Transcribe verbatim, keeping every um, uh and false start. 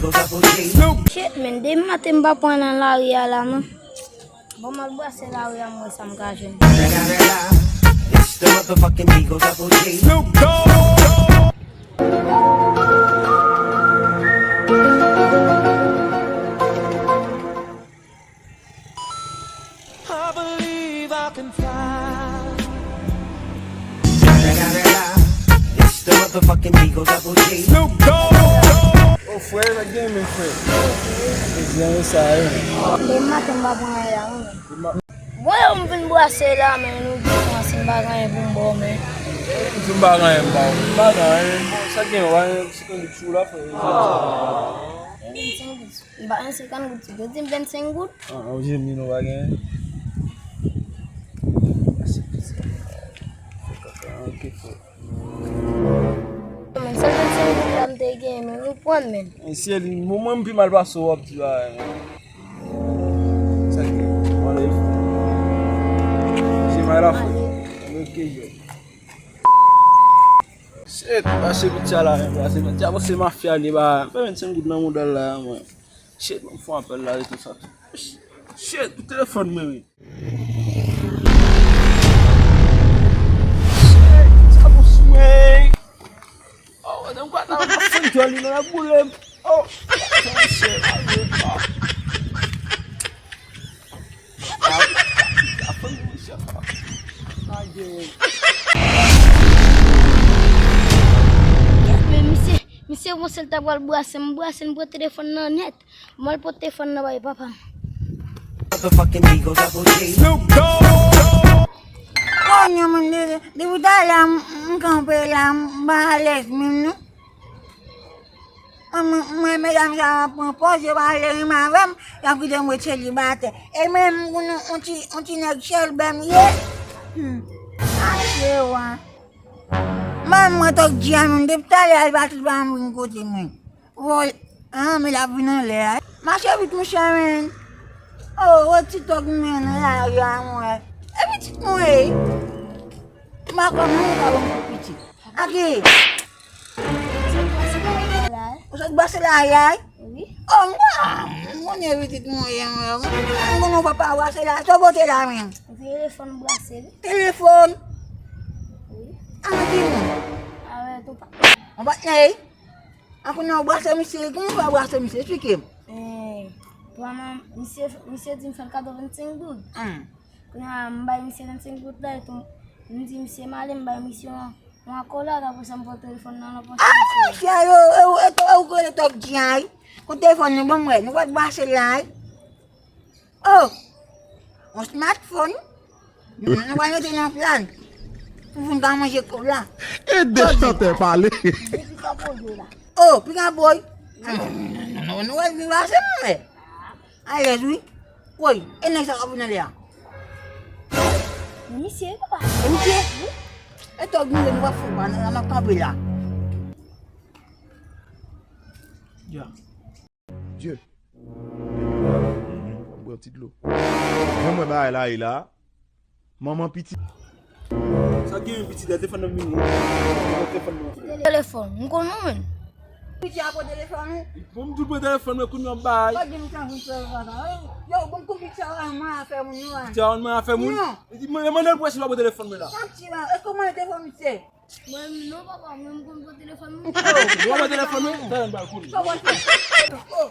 Shit, man, depi maten m pa pran nan lari a la, man. Bon, m al brase lari a, m wè sa m ka jwenn. Oh, frè, sa gen, men, frè. Mezanmi, sa, wi. Depi maten m pa pran anyen la, wi. Bon, yo, m vin brase la, men, nou di kòmanse m pa gen anyen pou m ba w, men. M di m pa gen anyen, m ba w. M pa gen anyen. Bon, sa gen, w a, se konn di sou la, frè. Vennsenk goud. M pa gen senkant goud. Yo di m vennsenk goud. Ah, ou di m nou pa gen. Ok, frè. Men sèl vennsenk goud la m te gen, men ou pran, men. Mesye, li, mwen, mwen, m pi mal pase w ap di bagay, men. Sa ki, mwen, lè, se mal la, frè. Ok, yo. Shit, pase piti a la, men, pase piti a, bon, se mafya li ba, m fè vennsenk goud nan mouda l la, mwen. Shit, mwen fè apèl la, e tou sa. Shit, pou telefòn mwen, wi. Shit, sa pou sou mwen. Oh, dan kwa ta pa fon joli nan la boule. Oh, shit. Men misye, misye panse l ta pral brase m, brase m pran telefòn nan nèt. Mwen, l pote telefòn nan bay papa m. Kounye a, mwen, de-, depi talè a, m, m kanpe la, m pa alèz menm, non. Mwen, mwen, mwen, medam sa ap pran pòz, yo pa vle renmen avè m, y ap kite m ret selibatè. E mwen, m konn yon ti, yon ti nèg chèlbè m ye. Hmm. Ache wa. Manman tòg di a menm, depi talè a, li pa tou pa vin kote mwen. Vòl, ah, men l ap vin anlè a. Mache vit, monchè, men. Oh, wè ti tòg mwen nan lari a, mwen. E pitit mwen, e. M pa konn, mwen pa bon pou pitit. Ake. Ou sot brase lari a, e? Wi. Oh, m pa, m konnen pitit mwen, mwen. M konnen w papa brase lari. Sa w pote la, men. Telefòn brase, wi. Telefòn? Wi. A, men ki moun? A, wè, tou pa. Yon patnè, e? An kounye a w brase misye, kòman w fè w brase misye? Eksplike m. Eh, pou mwen, misye, misye di m fè l kado vennsenk goud. Hmm. Kounye a, m bay misye vennsenk goud la, epi m di misye m ale, m bay misye yon, yon akolad, apre sa m pran telefòn nan, nan pòch misye. Ah, monchè, yo, e, e, e, ou konnen tòg di a, wi. Kote telefòn nou, ban m wè, nou pa t brase l la, wi. Oh! Yon smartphone? Nou, nou pral mete nan plan. Pou nou ka manje kola. Ede chantè pale. Oh, piga boy. Nou, nou, nou, nou, nou, nou, nou, alèz, wi. Woy, e nèg sa k ap vin anlè a? E misye, papa. E misye? Wi. E tòg nou, nou pa fou, pa, n ap kanpe la. Ya. Dye. Depi lè, m ap bwè yon ti dlo. Jan m wè bagay la ye la, manman pitit. Sa gen yon pitit la, telefòn nan vini. Telefòn nan. Telefòn, m konn ou menm. Pitit a pran telefòn ou? Bon, m tou pran telefòn mwen kounye a bay. Yo, bon, kou pitit a mwen afè moun yo a. Pitit a mwen afè moun? Non. Li di, mwen, mwen, mwen, mwen, mwen, mwen, telefòn mwen la. Sa pitit la, e kòman telefòn misye? Mwen, non, papa, mwen, m konn pran telefòn mwen. Ou pran telefòn mwen? Sa yon bal kounye. Sa w ap fè? Oh.